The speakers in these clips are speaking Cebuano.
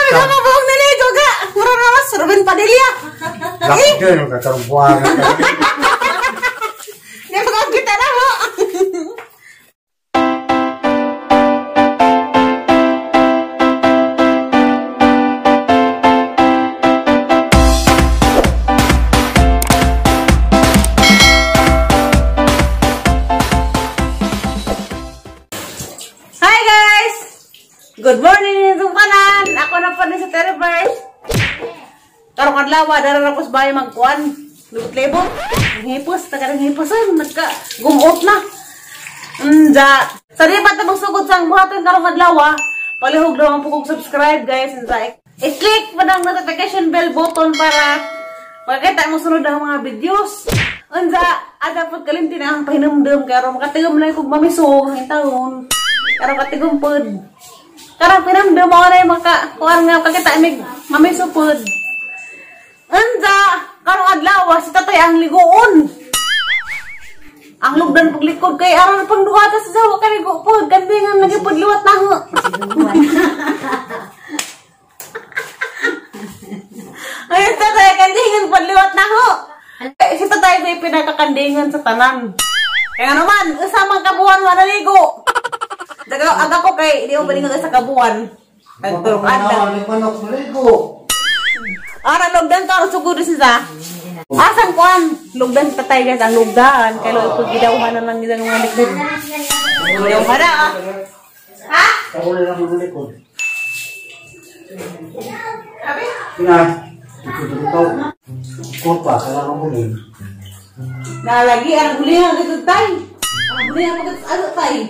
Sama buong naligo ga. Mura na mas Ruben Padilla. Lakden kakarbuan. Di ba kita na mo? Hi guys! Good morning itong kanan! Ako na pa rin sa Terraverse. Karong adlaw, dara na ko sa bahay magkuan. Libot-libot. Ang hipos, taga ng hiposan. Nagka-gumot na. Unja. Sa di pa tabang sugod sa ang buhaton karong adlaw, palihog lang ang pugong subscribe guys. Unja. I-click pa ng notification bell button para makakita mo sunod ang mga videos. Unja, dapat kalimti na ang pahinumdum. Kaya makatigom na yung mamisog ang taon. Karong katigom pod. Karong pinamdum ako na yung makakuan nga kakita mig mamisupod. Unja, karong adlaw si tatay ang ligoon. Ang lugdan paglikod kay aron pang duha ta sa sawa kay ligo pod kandi nga nagipudliwat na ho. Ay tatay kandingan pudliwat na ho. Si tatay may pinakakandingan sa tanan. Kaya naman, usa man ka buwan wa naligo. Daga aga ko kay di mo balingan sa kabuan. Nagturok adlaw. Ara lugdan ka sugod siya. Asan kuan? Lugdan sa tatay guys, ang lugdan. Kay lo ipagidawhan na lang nila mga likod. Gidawhan na. Ha? Kabuli lang ang likod. Abi? Na. Ito. Kupa kaya ang huli. Nalagi ang huli ang ito tay. Ang huli ang pagkat ano tay.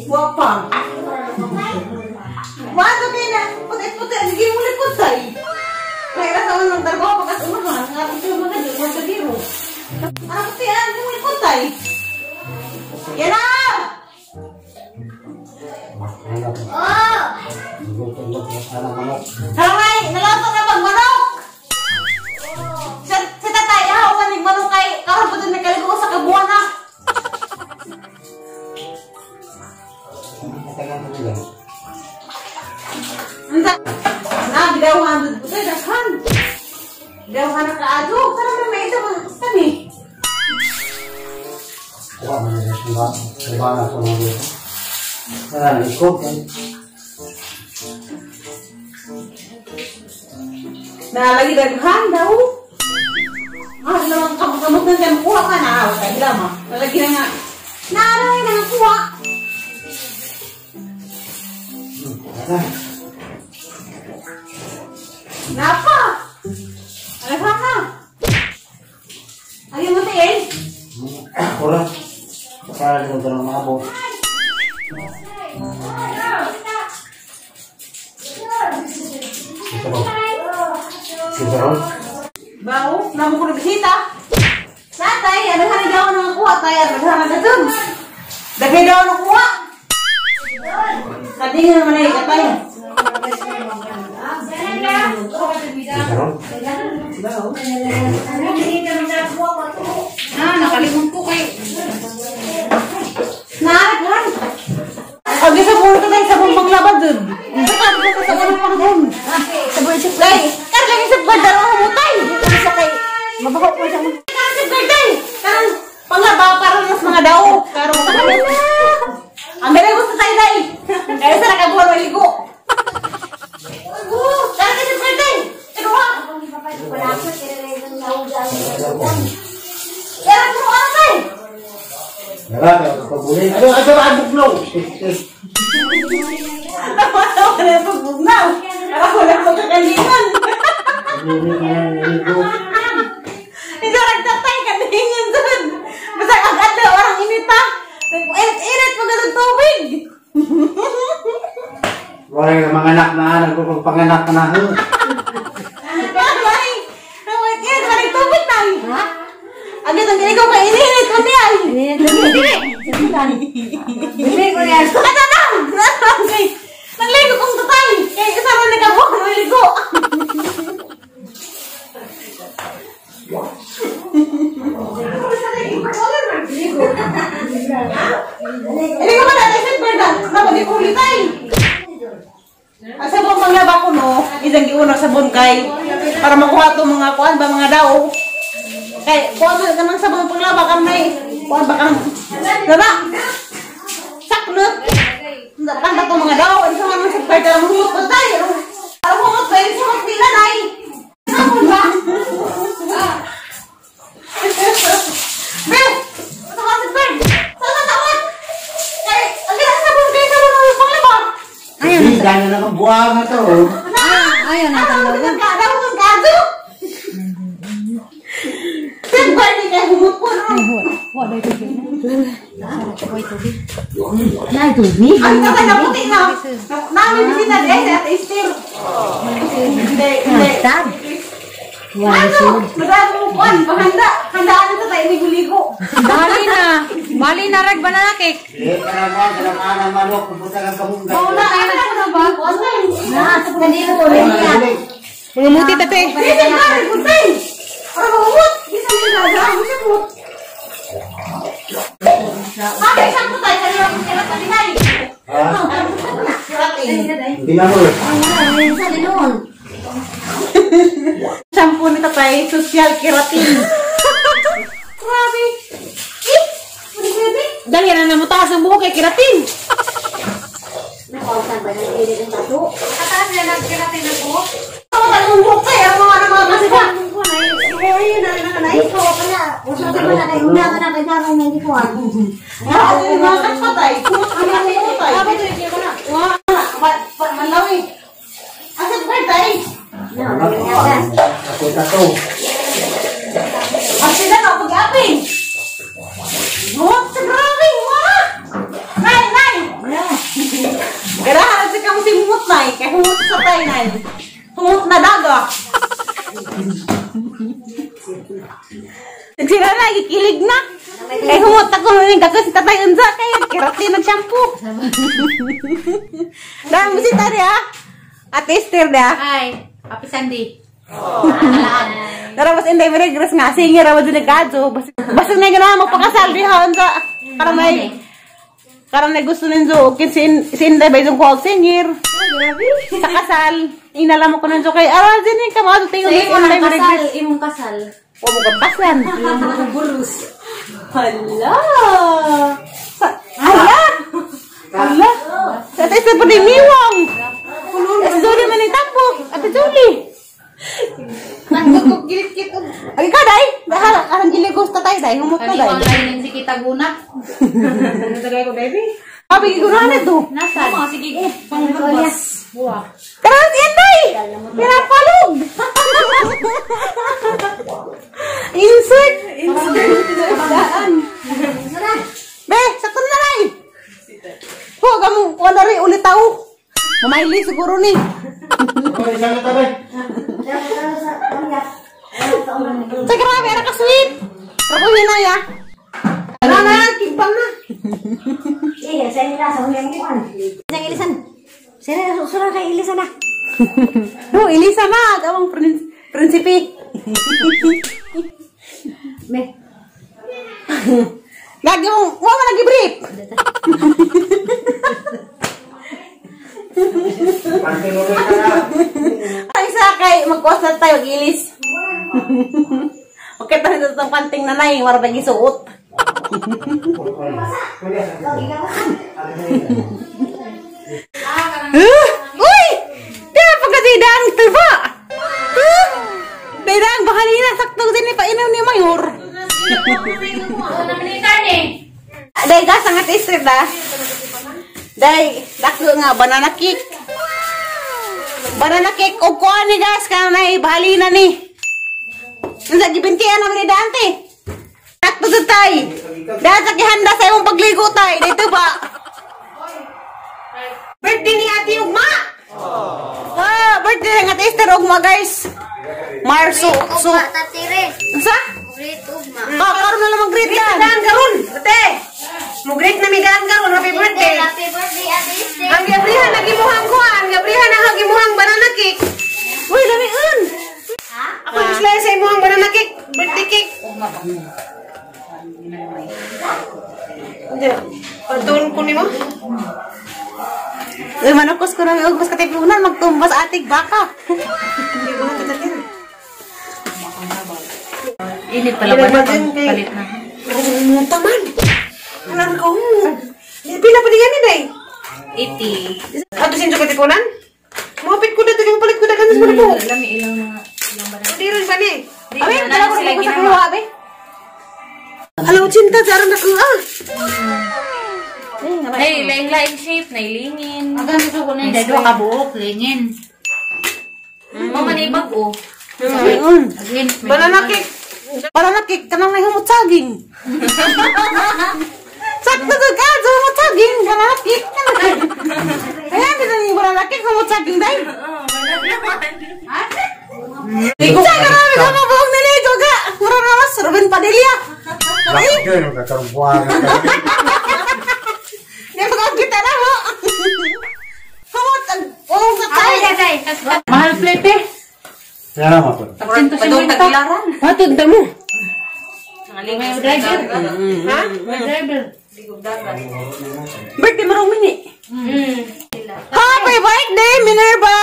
Wapa. Wato kayo na. Puti-puti. Sige mo likod tayo. Kaya nasa unang tarbaho pagkas umahan. Nga ito yung mga dito. Mga biro. Ano puti? Ano mo likod tayo? Yan na! Oh! Haramay! Nalato na magmanok! Si tatay, hawan ni manok kay karon po din nakaligo sa kabuan na. Na, bidawan doon po tayo, daghan. Bidawan na kaadyo. Sana may may isa mga kami. Kuha man nila siya. Kuha na ito mga dito. Sana likod. Nalagi daghan daw. Ah, naman kamot na siya. Makuha ka na. Ah, tayo lang ah. Nalagi na nga. Nalagi na nga kuha. Napa! Ano ka? Ayaw mo tayo eh? Wala. Para lang ito ng mabo. Ito ba? Ito ron? Bao, namo ko na bisita. Natay, ano ka daw nang kuha tayo? Ano ka na dun? Dagay daw nang kuha. Kadingan naman ay katay. Na, nakalimot ko kay. Naaraghan. Agi sa buwan ko tayo sa buong panglabad dun. Saka ko sa buong panghon. Sa buong sipgay. Kar lagi sa buwan daraw humutay. Sa kay mabaho ko sa mga. Kar sipgay tay. Karon panglaba para mas mga daw. Karon sa karon. Ang meron gusto tayo day. Kaya sa nakabuhan maligo. Kar ka sipgay tay. Kinuha. Kaya kuha tay. Ano ano ang bugnaw? Tawa-tawa na yung pagbugnaw. Para wala pagkakalingan. Hindi nagtatay, kalingan dun. Basta ang adlaw, orang inita. Nag-init pag ng tubig. Wala yung mga anak na, nagpapagpanganak na. Ay, init pa ng tubig na. Ha? Agad ang ikaw kay ininit ko niya. Dili ko niya. Ano na? Nagligo kong tatay. Kay isa rin nakabuhan ng ligo. Hindi ka ba natin sa bird na? Nabalik ulit ay. Ang sabon panglaba ko no, isang giuna sabon kay para makuha to mga kuan ba mga daw. Kay kuan ba kanang sabon panglaba kan may kuan ba kan. Diba? Saknot. Kan to mga daw, ano sa mga sa pwede mo humot pa tayo. Para humot ba yung humot nila nay. Sabon ba? Be! Ano ka sa bird? Sa tawad. Kay ang sabon kay sabon mo panglaba. Ayun, gana na kang buwang na to. Ayaw na talaga. Nay tubig. Ang tagal na puti na. Namin bisita di ay Ate Esther. Hindi, hindi. Ano? Madami mo kuan, pahanda. Handaan na tayo ligo-ligo. Bali na. Bali na rag banana cake. Eh, karama, karama manok, pupunta kang kamunggay. Wala, ano na ba? Na, kanino ko rin niya. Mga muti tate. Bisan ka, gutay. Para mahumot. Bisan ka, bisan mo. Ate, isang po tayo. Kanina akong kirat na dinay. Ha? Kirat eh. Hindi na mo. Sa noon. Shampoo ni tatay, social keratin. Grabe. Eh, ano? Dali na na mo taas ang buhok kay keratin. Nakausan ba ng ilig ang tato? Kataas na nag-keratin ang buhok. Ang ang buhok tayo, ang mga ano mga kasi ba? Ayun na na ikaw pa na. Usa ka na kay una ka na kay na hindi ko. Ah, ano yung mga katpatay? Ano yung mga katpatay? Wah, malawi. Asa ba tayo? Ako tato. Ang sila na pag-aping. What? Sa grabe, wah! Nay, nay! Garahan si kamo si humot, nay. Kaya humot sa tay, nay. Humot na daga. Sila na, gikilig na. Kaya humot ako nung gago si tatay unsa. Kaya keratin nag-shampoo. Dahil mo si tari, ha? Ate Esther, ha? Hi. Happy Sunday. Dara mas inday mo regres nga singer raw din nagkadyo. Basta nga ganahan magpakasal di ha unsa para may gusto ninyo kin si Inday ba yung call singer. Sa kasal inala mo ko nanjo kay aral din ka mo tingog ni Inday mo regres. Imong kasal. Wa mo kapasan. Burus. Hala. Hala. Hala. Sa tayo sa panimiwang. Ate man ni tambo. Ate Julie. Ay ka day. Dahil arang giligos ta tayo day. Humot na day. Kani online si kita guna. Tagay ko baby. Abi gigunahan ito. Nasa? Sige, pangbas. Buwa. Tara si Inday. Pinapalog. Insert. Insert. Daan. Be, sakto na nay. Ho, gamo wala rin ulit tao. Mamayli siguro ni. Sa grabe, ara ka sweet. Rabuhin na ya. Ano na, kigbang na. Sige, sa ila sa huyang kuan. Isang ilisan. Sira sura kay ilisan na. No, ilisa na, among prinsipe. Me. Lagi mong, wa man lagi brief. Ay isa kay magkuwas na tayo ilis. Okay tayo sa itong panting nanay, wala tayong isuot. Uy! Di ba pagkatidang tuba? Dahil baka nila sakto din ipainom ni Mayor. Dahil gas ang at na. Dahil dako nga banana cake. Banana cake og kuan ni gas kanay bahali na ni. Unsa gibintian naman ni Dante? Sakto sa tay. Dahil sa gihanda sa imong pagligo tay, dito ba? Birthday ni Ate Ugma. Ah, birthday ng Ate Esther Ugma, guys. Marso 8. Unsa? Great ugma. Ah, karon na lang mag-greet yan. Daan karon, ate. Mo-greet na mi daan karon, happy birthday. Happy birthday, Ate Esther. Ang gabrihan na gimuhang kuan, gabrihan na ang gimuhang banana cake. Uy, lami un. Ako gislay sa imuhang banana cake, birthday cake. Hindi. Pardon ko nimo. Uy, manukos ko na og mas katipunan magtumbas atig baka. Init pala ba? Palit na. Muta man. Alam ko. Pila pa diyan ni 80. Ato sinjo katipunan? Mapit ko dito yung palit ko daghan sa mga buhok. Alam ilang mga ilang ba na? Hindi rin ba ni? Abi, dala ko sila sa ginawa. kuha, abi. Alam cinta sa aron ako ah. Ay, laing-laing shape, nailingin. Ang gamit ko na yung dua ka buok, lingin. Mama na ibag-o. Ayun. Again, Banana cake. Banana cake kanang may humot saging. Sakto to ka, humot saging, banana cake. Ayan, dito yung banana cake, humot saging day. Ligo. Sa karami ka mabuong niligo ka. Mura na mas, Ruben Padilla. Bakit yun? Kakarumpuan. Di ba kita na mo? Humot ang buong sa tayo. Mahal plate eh. Kaya naman po. Padong taglaran. Patod na mo. May driver. Ha? May driver. Birthday marong mini. Happy birthday, Minerva!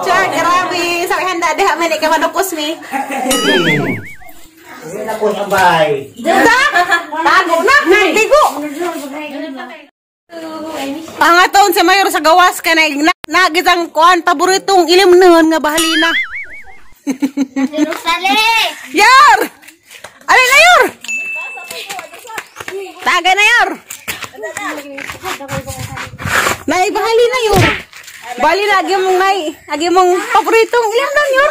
Char, grabe. Sa handa, diha man ka manukos mi. Hindi na ko sabay. Da! Tago na! Ligo! Pangaton si Mayor sa gawas ka na nagitang kuan paboritong ilimnon nga bahalina. Sali! Yor! Alin na yor? Tagay na yor! Nay, bahalina yor. Bahalina, agi mong nay, agi mong paboritong ilimnon yor.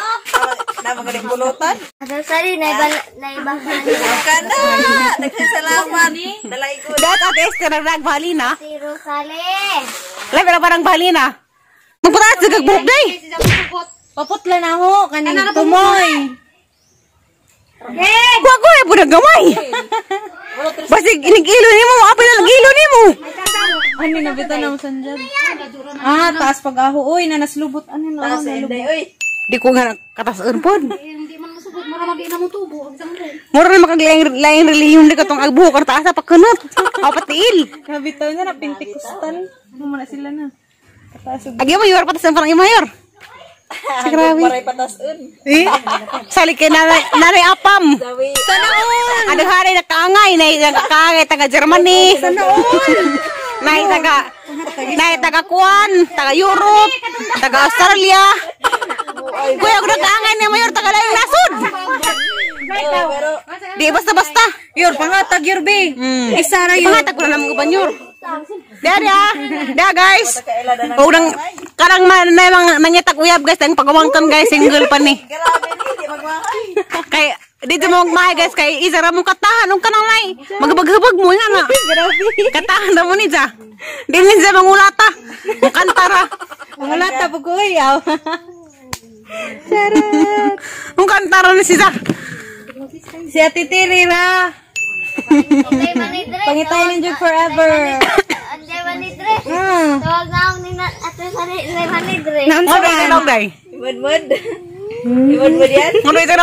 Sali, naibahan. Dat ate Esther ang nagbahalina. Si Rosale! Labi na parang bahalina. Magpataas sa gagbuhok day. Paputla na ho, kaning tumoy. Kuha ko eh, punag gamay. Basig, inig-ilo ni mo, apil na ilo ni mo. Ano na bitaw na mo sanjad? Ah, taas pag aho oy, na naslubot ano na. Taas Di ko nga katasan po. Hindi man masubot, mura magi na mo tubo. Mura na makaglaing relihiyon di ka tong agbuhok, ang taas na pagkunot. Aw, patiil. Nabitaw niya na Pentecostal. Ano man na sila na. Taas Agi mo, yor patasan parang imayor. Sa grabe. Eh? Sali kay nanay, nanay Apam. Sana all. Ano hari nakaangay, nay nakaangay taga Germany. Sana all. Nay taga Kuan, taga Europe, taga Australia. Kuya, kung nakaangay ni mayor taga layong nasod. Di basta-basta. Yor pangatag yor be. Isa ra yor. Pangatag ko na namang uban yor. Dia dia. Dia guys. Unang karang man na mga nangitag uyab guys ang pagawangkan guys single pa ni. Kay dito mo magmahay guys kay isa ra mong katahan ung kanang nay. Magabag-habag mo nga na. Katahan na mo ni ja. Di ni ja mangulata. Mukanta ra. Mangulata bugoy aw. Mukanta ra ni siya. Si Ate Tiri ra. Okay, manidres. Pangitay ninyo forever. Anday manidres. Tawag na akong ni Ate Sali, Anday manidres. Naunsa ba? Ibod-bod. Ibod-bod yan? Ano ito?